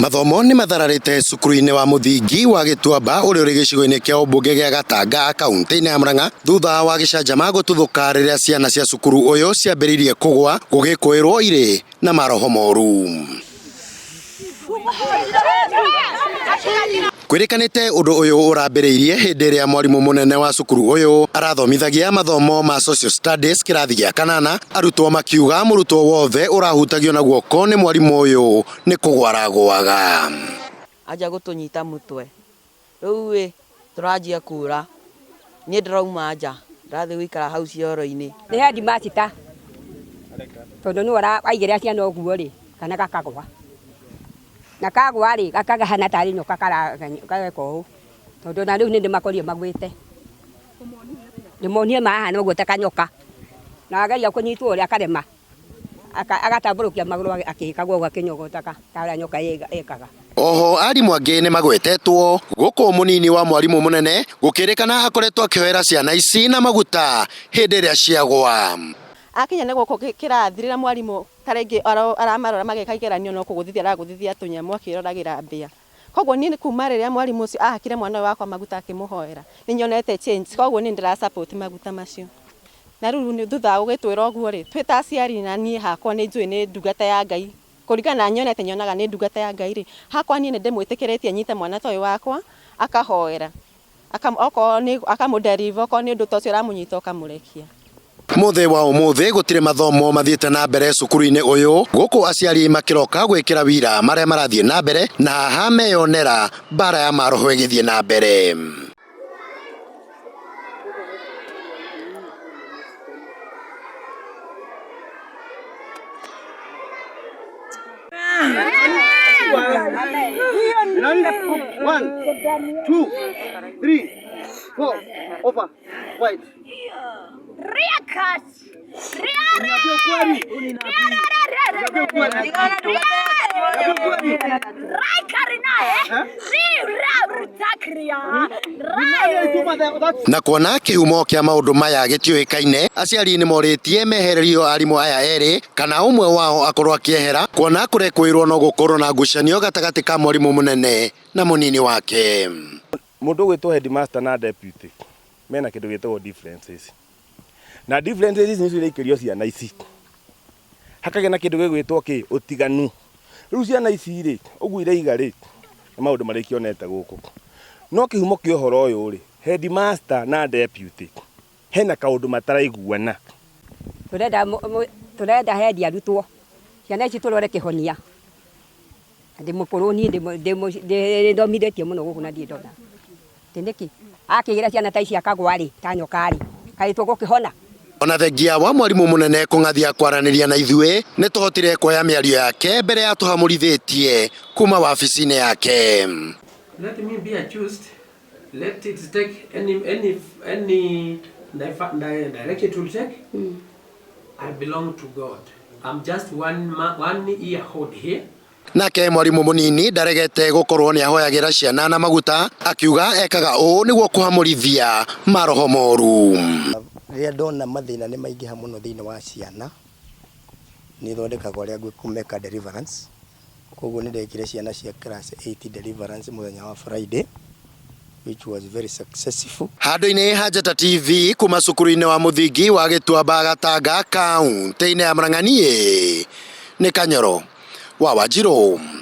Mathomo nĩ mathararĩte cukuru-inĩ wa mũthingi wa Gĩtuamba ũrĩa ũrĩ gĩcigo-inĩ kĩa ũmbunge gĩa Gatanga kaunti-inĩ ya Murang'a thutha wa gĩcanjama gũtuthũka rĩrĩa ciana cia cukuru ũyũ ciambĩrĩirie kũgwa gũgĩkũĩrwo irĩ na maroho moru. Kwĩrĩkanĩte ũndũ ũyũ ũrambĩrĩirie hĩndĩ ĩrĩa mwarimũ mũnene wa cukuru ũyũ arathomithagia mathomo ma social studies kĩrathi gĩa kanana, arutwo makiuga mũrutwo wothe ũrahutagio na guoko nĩ mwarimũ ũyũ nĩ kũgwa aragũaga. Anjia gũtũnyita mũtwe rĩu ĩ tũranjia kũra niĩ ndĩrauma nja ndĩrathiĩ gũikara hau cioro-inĩ. Nĩ headmaster tondũ nĩwe aigĩrĩra ciana ũguo rĩ, kana gakagwa. Na kagwa rĩ, gakahana tarĩ nyoka kareka ũũ, tondũ ona rĩu nĩ ndĩmakorire magwĩte. Ndĩmonire mahana ũguo ta kanyoka, na ageria kũnyitwo ũrĩa akarema, agatambũrũkia magũrũ akĩkaga ũguo akĩnyogotaga ta ũrĩa nyoka ĩkaga. Oho arimũ angĩ nĩ magwetetwo gũkũ mũnini wa mwarimũ mũnene gũkĩrĩkana akoretwo akĩhoera ciana ici na maguta hĩndĩ ĩrĩa ciagwa. Akinya nĩ gũkũ kĩrathi rĩrĩa mwarimũ ta rĩngĩ aramarora magĩka igeranio no kũgũthithia aragũthithia tũnyamũ akĩroragĩra mbĩa. Koguo niĩ kuma rĩrĩa mwarimũ ũcio ahakire mwana ũyũ wakwa maguta akĩmũhoera nĩ nyonete change, koguo niĩ ndĩra support maguta macio. Na rĩu thutha wa gũgĩtwĩra ũguo rĩ, twĩ ta aciari na niĩ hakwa nĩ njũĩ nĩ ndungata ya Ngai, kũringana na nyonete nyonaga nĩ ndungata ya Ngai rĩ, hakwa niĩ nĩ ndĩmwĩtĩkĩrĩtie anyite mwana ta ũyũ wakwa akahoera, okorwo nĩ akamũ deliver okorwo nĩ ũndũ ta ũcio ũramũnyita ũkamũrekia. Mũthĩ wa ũmũthĩ gũtirĩ mathomo mathiĩte na mbere cukuru-inĩ ũyũ gũkũ aciari makĩroka gwĩkĩra wira marĩa marathiĩ na mbere na haha meyonera mbara ya maroho ĩgĩthiĩ na mbere. One, two, three, four, over, white. Na kuona kĩhumo kĩa maũndũ maya gĩtiũĩkaine, aciari nĩ morĩtie mehererio arimũ aya erĩ kana ũmwe wao akorwo akĩehera kuona kũrekwĩrwo no gũkorwo na ngucanio gatagatĩ ka mwarimũ mũnene na mũnini wake. Mũndũ ũgwĩtwo headmaster na deputy mena kĩndũ gĩtagwo differences, na differences ici nĩcio iraikĩrio ciana ici, hakagĩa na kĩndũ gĩgwĩtwo kĩ ũtiganu. Rĩu ciana ici rĩ, ũguo iraiga rĩ, nĩ maũndũ marĩa ikĩonete gũkũ. No kĩhumo kĩa ũhoro ũyũ rĩ, headmaster na deputy hena kaũndũ mataraiguana. Tũrenda tũrenda hendi arutwo, ciana ici tũrore kĩhonia. Ndĩ mũkũrũ niĩ ndĩthomithĩtie mũno gũkũ na ndirĩ ndona. Atĩ nĩkĩ? Akĩgĩra ciana ta ici akagwa rĩ, ta nyoka rĩ, kaĩ tũgũkĩhona? Ona thengia wa mwarimũ mũnene kũng'athia kwaranĩria na ithuĩ, nĩ tũhotire kuoya mĩario yake mbere ya tũhamũrithĩtie kuma wabici-inĩ yake. Let me be accused. Let it take any direction it will take. I belong to God. I'm just 1 year old here. Nake mwarimũ mũnini ndaregete gũkorwo nĩ ahoyagĩra ciana na maguta, akiuga ekaga ũũ nĩguo kũhamũrithia maroho moru. Rĩrĩa ndona mathĩna nĩ maingĩha mũno thĩinĩ wa ciana, nĩ thondekaga ũrĩa ngũmeka deliverance. Koguo nĩ ndekire ciana cia class 8 deliverance mũthenya wa Friday, which was very successful. Handũ-inĩ ha Njata TV kuma cukuru-inĩ wa mũthingi wa Gĩtuamba Gatanga kaunti-inĩ ya Murang'a, niĩ nĩ Kanyoro wa Wanjirũ.